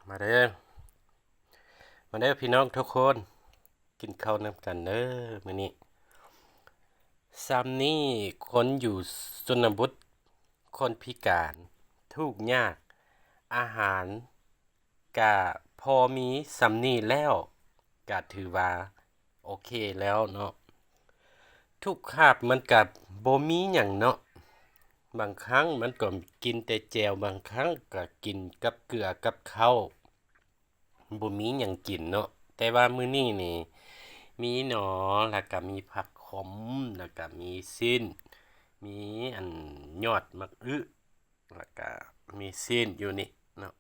ມາເດີ ມາເດີພີ່ນ້ອງທຸກຄົນ ກິນເຂົ້ານຳກັນເດີມື້ນີ້. ຊ່ຳນີ້ຄົນຢູ່ຊົນນະບົດ ຄົນພິການ ທຸກຍາກ ອາຫານກະພໍມີຊ່ຳນີ້ແລ້ວ ກະຖືວ່າໂອເຄແລ້ວເນາະ. ທຸກຄາບມັນກະບໍ່ມີຫຍັງເນາະ ບາງຄັ້ງມັນກໍກິນແຕ່ແຈ່ວ ບາງຄັ້ງກະກິນກັບເກືອກັບເຂົ້າ ບໍ່ມີຫຍັງກິນເນາະ. ແຕ່ວ່າມື້ນີ້ນີ້ມີໜໍ ແລ້ວກະມີຜັກຂົມ ແລ້ວກະມີຊີ້ນ ມີອັນຍອດໝາກອຶ ແລ້ວກະມີຊີ້ນຢູ່ນີ້ເນາະ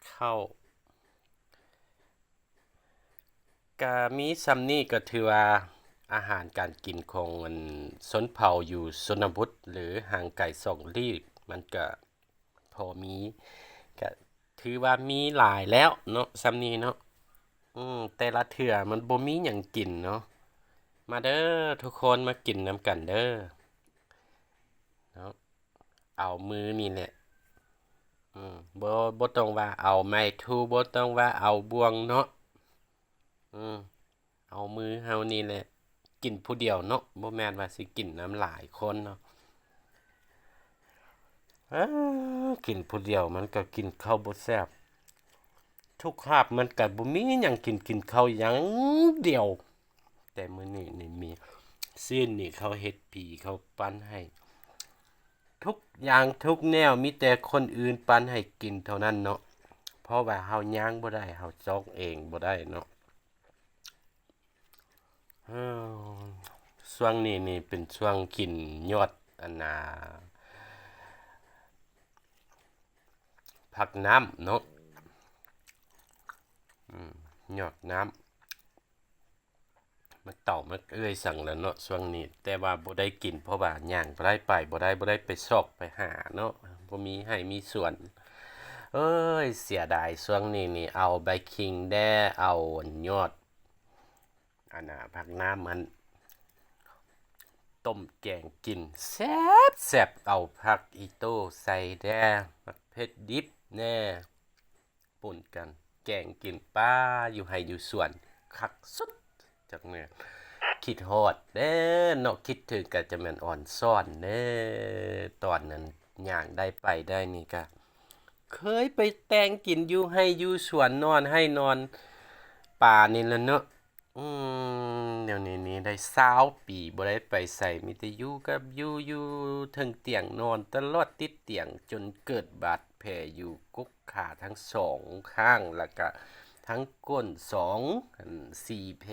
ເຂົ້າ ກະມີຊ່ຳນີ້ ກໍຖືວ່າອາຫານການກິນຂອງອັນຊົນເຜົ່າຢູ່ຊົນນະບົດ ຫຼື ຫ່າງໄກສອງຫຼີກ ມັນກະພໍມີ ກະຖືວ່າມີຫຼາຍແລ້ວເນາະ ຊ່ຳນີ້ເນາະ. ອືມ ແຕ່ລະເທື່ອມັນບໍ່ມີຫຍັງກິນເນາະ. ມາເດີທຸກຄົນ ມາກິນນຳກັນເດີເນາະ. ເອົາມືນີ້ແຫຼະ ອືມ ບໍ່ ບໍ່ຕ້ອງວ່າເອົາໄມ້ຖູ ບໍ່ຕ້ອງວ່າເອົາບ່ວງເນາະ ອືມ ເອົາມືເຮົານີ້ແຫຼະ ກິນຜູ້ດຽວເນາະ ບໍ່ແມ່ນວ່າຊິກິນນຳຫຼາຍຄົນເນາະ. ເອີ ກິນຜູ້ດຽວມັນກໍກິນເຂົ້າບໍ່ແຊບ ທຸກຄາບມັນກໍບໍ່ມີຫຍັງກິນ ກິນເຂົ້າຢ່າງດຽວ. ແຕ່ມື້ນີ້ນີ້ມີຊີ້ນນີ້ ເຂົາເຮັດຜີ ເຂົາປັ້ນໃຫ້ ທຸກຢ່າງທຸກແນວ ມີແຕ່ຄົນອື່ນປັ້ນໃຫ້ກິນເທົ່ານັ້ນເນາະ ເພາະວ່າເຮົາຍ່າງບໍ່ໄດ້ ເຮົາຊອກເອງບໍ່ໄດ້ເນາະ. ເອີ ຊ່ວງນີ້ນີ້ເປັນຊ່ວງກິນຍອດອັນນ່າ ຜັກນ້ຳເນາະ ອືມ ຍອດນ້ຳ ໝາກເຕົ່າໝາກເອື້ອຍສັງແລ້ວເນາະຊ່ວງນີ້ ແຕ່ວ່າບໍ່ໄດ້ກິນ ເພາະວ່າຍ່າງບໍ່ໄດ້ ໄປບໍ່ໄດ້ ບໍ່ໄດ້ໄປຊອກໄປຫາເນາະ ບໍ່ມີໄຮ່ມີສວນ. ເອີຍ ເສຍດາຍ ຊ່ວງນີ້ນີ້ເອົາໃບຄິງແດ່ ເອົາອັນຍອດອັນນ່າ ຜັກນ້ຳຫັ້ນ ຕົ້ມແກງກິນແຊບໆ ເອົາຜັກອີໂຕ້ໃສ່ແດ່ ໝາກເຜັດດິບແດ່ ປົນກັນແກງກິນ ປ້າ ຢູ່ໄຮ່ຢູ່ສວນຄັກສຸດ. ຈັກແມ່ນ ຄິດຮອດເດ້ເນາະ ຄິດເຖິງກະຈະແມ່ນອອນຊ້ອນເດ້ ຕອນນັ້ນຍ່າງໄດ້ໄປໄດ້ນີ້ກະ ເຄີຍໄປແຕ່ງກິນຢູ່ໄຮ່ຢູ່ສວນ ນອນໄຮ່ນອນປ່ານີ້ແຫຼະເນາະ. ອືມ ດຽວນີ້ນີ້ໄດ້ຊາວປີບໍ່ໄດ້ໄປໃສ ມີແຕ່ຢູ່ກັບຢູ່ ຢູ່ເທິງຕຽງ ນອນຕະຫຼອດຕິດຕຽງ ຈົນເກີດບາດແຜຢູ່ກົກຂາທັງສອງຂ້າງ ແລ້ວກະທັງກົ້ນສອງ ອັນ ສີ່ແຜ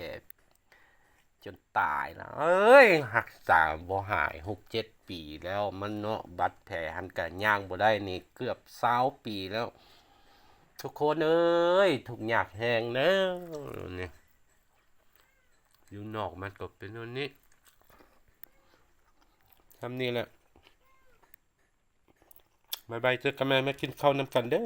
ຈົນຕາຍລະ ເອີຍ ຮັກສາບໍ່ຫາຍ ຫົກເຈັດປີແລ້ວມັນເນາະ ບາດແຜຫັ້ນກະຍ່າງບໍ່ໄດ້ນີ້ ເກືອບຊາວປີແລ້ວ ທຸກຄົນເອີຍ ທຸກຍາກແຮງເດີ ນີ້ ຢູ່ນອກມັນກໍເປັນແນວນີ້ ຊ່ຳນີ້ແຫຼະ ບາຍບາຍ ເຈີກັນໃໝ່ ມາກິນເຂົ້ານຳກັນເດີ.